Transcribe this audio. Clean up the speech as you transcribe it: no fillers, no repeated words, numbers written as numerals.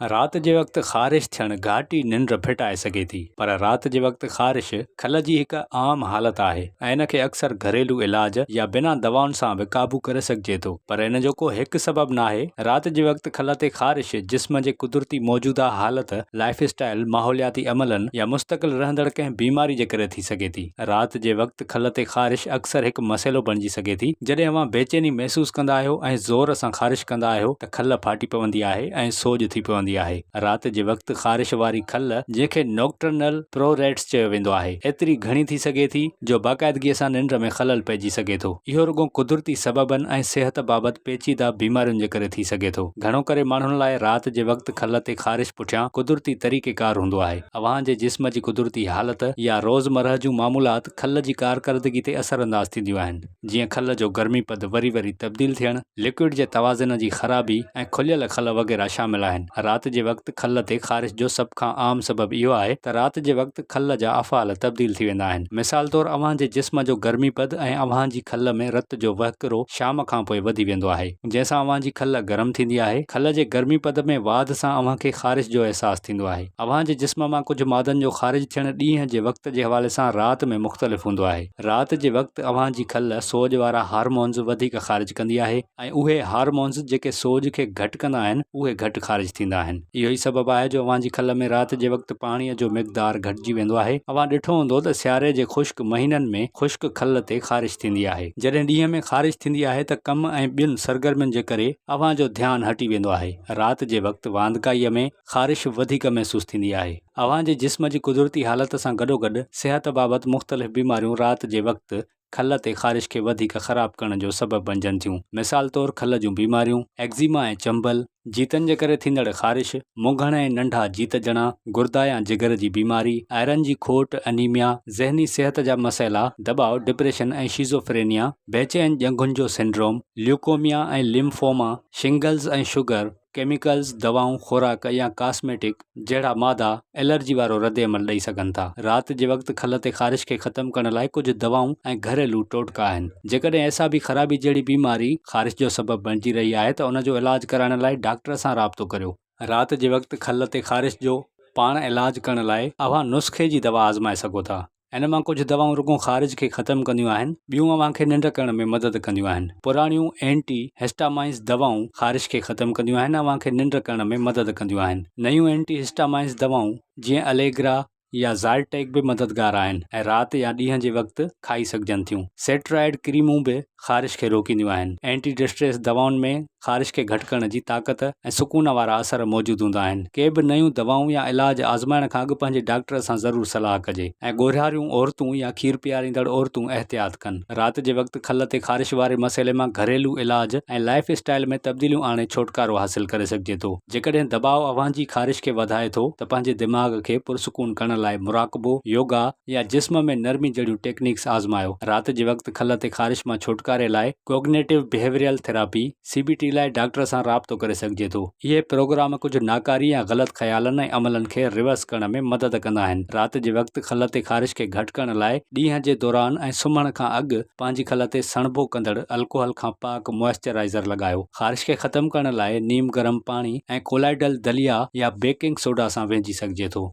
رات جي وقت خارش ٿيڻ گهاٽي ننڊ ڦٽائي سگهي ٿي، پر رات جي وقت خارش کل جي هڪ عام حالت آهي ۽ ان کي اڪثر گهريلو علاج يا بنا دوائن سان به قابو ڪري سگهجي ٿو، پر ان جو ڪو هڪ سبب ناهي. رات جي وقت کل تي خارش جسم جي قدرتي موجوده حالت، لائف اسٽائل، ماحولياتي عملن يا مستقل رهندڙ ڪنهن بيماري جي ڪري ٿي سگهي ٿي. رات جي وقت کل تي خارش اڪثر هڪ مسئلو بڻجي سگهي ٿي. جڏهن اوهان بيچيني محسوس ڪندا آهيو ۽ زور سان خارش ڪندا آهيو ته کل ڦاٽي پوندي آهي ۽ سوڄ ٿي پوندي آهي. رات جي وقت خارش واري کل، جنهن کي نوڪٽرنل پروريٽس چيو ويندو آهي، ايتري گهڻي ٿي سگهي ٿي جو باقاعدگيء سان ننڊ ۾ خلل پئجي سگهي ٿو. اهو رڳو قدرتي سببن ۽ صحت بابت پيچيده بيمارين جي ڪري ٿي سگهي ٿو. گهڻو ڪري ماڻهن لاء رات جي وقت کل تي خارش پٺيان قدرتي طريقيڪار هوندو آهي. اوهان جي جسم جي قدرتي حالت يا روزمرهه جون معمولات کل جي ڪارڪردگي تي اثرانداز ٿينديون آهن. جيئن کل جو گرمي پد وري وري تبديل ٿيڻ، لڪوئڊ جي توازن جي خرابي ۽ کليل کل وغيره شامل آهن. رات جي وقت کل تي خارش جو سڀ کان عام سبب اهو آهي ته رات جي وقت کل جا افعال تبديل ٿي ويندا آهن. مثال طور اوهان جي جسم جو گرمي پد ۽ اوهان جي کل ۾ رت جو وهڪرو شام کان پوء وڌي ويندو آهي، جنهن سان اوهان جي کل گرم ٿيندي آهي. کل جي گرمي پد ۾ واڌ سان اوهان کي خارش جو احساس ٿيندو آهي. اوهان جي جسم مان ڪجهه مادن جو خارج ٿيڻ ڏينهن جي وقت جي حوالي سان رات ۾ مختلف هوندو آهي. رات جي وقت اوهان جي کل سوڄ وارا هارمونز وڌيڪ خارج ڪندي آهي ۽ اهي هارمونز جيڪي سوڄ کي گهٽ ڪندا آهن اهي گهٽ خارج ٿيندا آهن. اهو ئي سبب آهي جو اوهان جي کل ۾ رات جي وقت پاڻيء جو مقدار گهٽجي ويندو آهي. اوهان ڏٺو هوندو ته سياري جي خشڪ مهينن ۾ خشڪ کل تي خارش ٿيندي آهي. جڏهن ڏينهن ۾ خارش ٿيندي آهي ته ڪم ۽ ٻين سرگرمين جي ڪري اوهان جو ڌيان هٽي ويندو آهي. رات جي وقت واندڪائيء ۾ خارش وڌيڪ محسوس ٿيندي آهي. اوهان جي جسم جي قدرتي حالت سان گڏوگڏ صحت بابت مختلف بيماريون رات جي وقت کل تي خارش کي وڌيڪ خراب ڪرڻ جو سبب بڻجن ٿيون. مثال طور کل جون بيماريون، ايگزيما ۽ چنبل، جيتن جي ڪري ٿيندڙ خارش، منگهڻ ۽ ننڍا جيت جڻا، گردا يا جگر جي بيماري، آئرن جي کوٽ، انيميا، ذهني صحت جا مسئلا، دٻاء، ڊپريشن ۽ شيزوفرينيا، بيچين ڄنگهن جو سنڊروم، ليوڪوميا ۽ لمفوما، شنگلز ۽ شگر، ڪيميڪلز، دوائون، خوراڪ يا ڪاسميٽڪ جهڙا مادا الرجي وارو ردعمل ڏئي سگهن ٿا. رات جي وقت کل تي خارش کي ختم ڪرڻ لاء ڪجهه دوائون ۽ گهريلو ٽوٽڪا آهن. جيڪڏهن اعصابي خرابي جهڙي بيماري خارش جو سبب بڻجي رهي آهي ته ان جو علاج ڪرائڻ لاء ڊاڪٽر سان رابطو ڪريو. رات جي وقت کل تي خارش جو پاڻ علاج ڪرڻ لاء اوهان نسخي جي دوا آزمائي سگهو ٿا. ان مان ڪجهه دوائون رڳو خارج کي ختم ڪنديون آهن، ٻيون اوهان کي ننڊ ڪرڻ ۾ مدد ڪنديون آهن. پراڻيون اينٽي هسٽامائنز دوائون خارش کي ختم ڪنديون آهن اوهان کي ننڊ ڪرڻ ۾ مدد ڪنديون آهن. نيون اينٽي هسٽامائنز دوائون جيئن اليگرا يا زائرٽيڪ به مددگار آهن ۽ رات يا ڏينهن جي وقت کائي سگهجن ٿيون. سيٽرائيڊ ڪريمون به خارش کي روڪينديون آهن. اينٽي ڊسٽريس دوائن ۾ خارش کي گهٽ ڪرڻ جي طاقت ۽ سڪون وارا اثر موجود هوندا آهن. ڪي به نيون دوائون يا علاج آزمائڻ کان اڳ پنهنجي ڊاڪٽر سان ضرور صلاح ڪجي ۽ ڳورهاريون عورتون يا کير پياريندڙ عورتون احتياط ڪن. رات جي وقت کل تي خارش واري مسئلي مان گهريلو علاج ۽ لائف اسٽائل ۾ تبديليون آڻي ڇوٽڪارو حاصل ڪري سگهجي ٿو. جيڪڏهن دٻاء اوهان جي خارش کي وڌائي ٿو ته پنهنجي دماغ کي پرسڪون ڪرڻ لاء مراقبو، يوگا يا جسم ۾ نرمي جهڙيون ٽيڪنيڪس آزمايو. رات جي وقت کل تي خارش مان ڇوٽڪاري لاء cognitive behavioural therapy, C B T, لاء ڊاڪٽر سان رابطو ڪري سگهجي ٿو. اهي پروگرام ڪجهه ناڪاري يا غلط خيالن ۽ عملن کي ريورس ڪرڻ ۾ مدد ڪندا آهن. رات جي وقت کل تي خارش کي گهٽ ڪرڻ لاء ڏينهن جي دوران ۽ سمهڻ کان اڳ پنهنجي کل تي سڻڀو ڪندڙ الڪوحل کان پاڪ موئسچرائيزر لڳايو. خارش کي ختم ڪرڻ لاء نيم گرم پاڻي ۽ ڪولائيڊل دليا يا بيڪنگ سوڊا سان وهنجي سگهجي ٿو.